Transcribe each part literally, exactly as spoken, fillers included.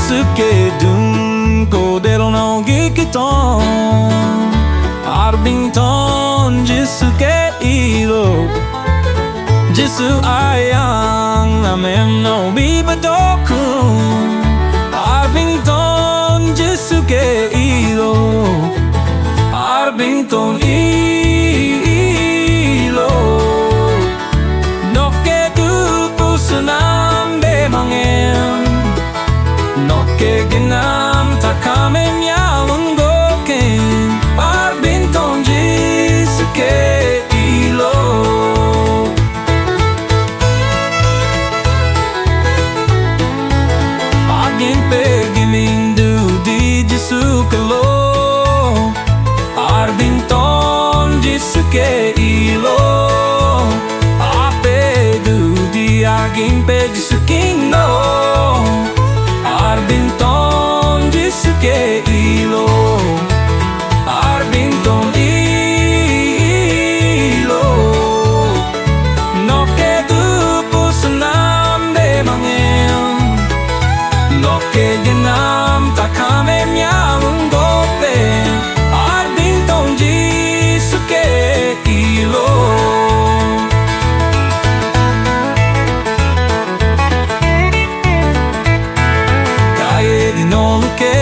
Jisu ke dum ko delo no gi ki ton. Ar Bingtong Jisu ke ilo. Jisu ayang amen no bi badokun. Ar Bingtong Jisu ke ilo. Ar Bingtong ilo. Noke tupu senam de mangen. Noke genam takame mialun goken. Ar Bingtong Jisu ke ilo. Agin pe gimindu di Jisu kelo. Ar Bingtong Jisu ke ilo. Ape du di agin pe Jisu kino. Ar Bingtong Jisu ke ilo. Ar Bingtong ilo. Noke tupu senam de mangen. Noke genam takame mialun gope. Ar Bingtong Jisu ke ilo. Kaye di noluke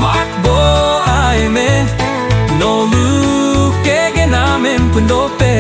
makbo aime. Noluke genam em pundope.